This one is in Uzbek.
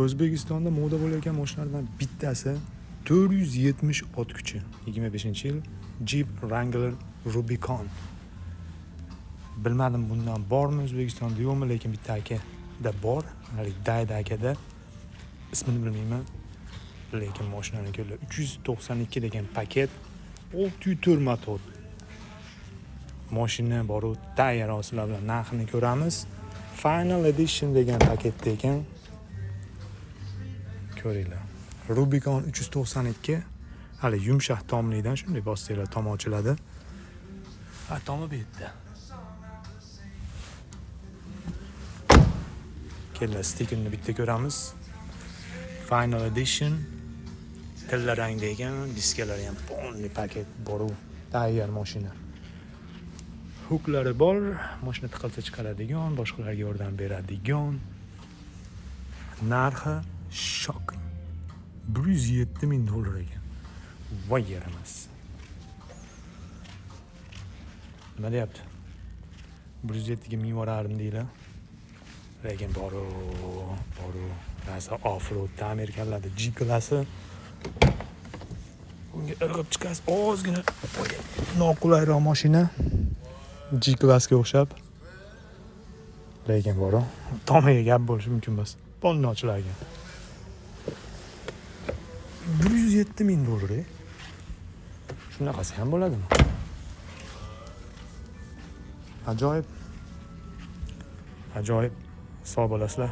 O'zbekistonda moda bo'layotgan mashinalardan bittasi 470 ot kuchi, 25-yil Jeep Wrangler Rubicon. Bilmadim, bundan bormi O'zbekistonda, yo'qmi, lekin bitta akada bor, haligi dayda akada, ismini bilmayman, lekin mashinani ko'rlar. 392 degan paket, 6.4 motor. Mashina boru tayyor, sizlar bilan narxini ko'ramiz. Final Edition degan paketda ekan. Ko'ringlar. Rubicon 392, hali yumshoq tomlidan, shunday bossanglar tom ochiladi. Ha, tomi bu yerda. Kellar, stikerini bitta ko'ramiz. Final Edition tilla rangda ekan, diskalari ham полный paket boru, tayyor mashina. Huklari bor, mashina tiqilsa chiqaradigan, boshqalarga yordam beradigan. Narxi shocking. 107 ming dollar ekan. Voy yaramas. Nima deyapti? 107 ga ming yuborardim deylar. Lekin boru, boru, narsa off-road amerikanlarda G klasi. Bunga irg'ib chiqasiz, ozgina noqulayroq mashina. G klassga o'xshab. Lekin boru, tomiga gap bo'lishi mumkin emas. Polni ochilar ekan. 107 ming dollar. E? Shunaqasi ham bo'ladimi? Ajoyib. Ajoyib. Sog' bo'lasizlar.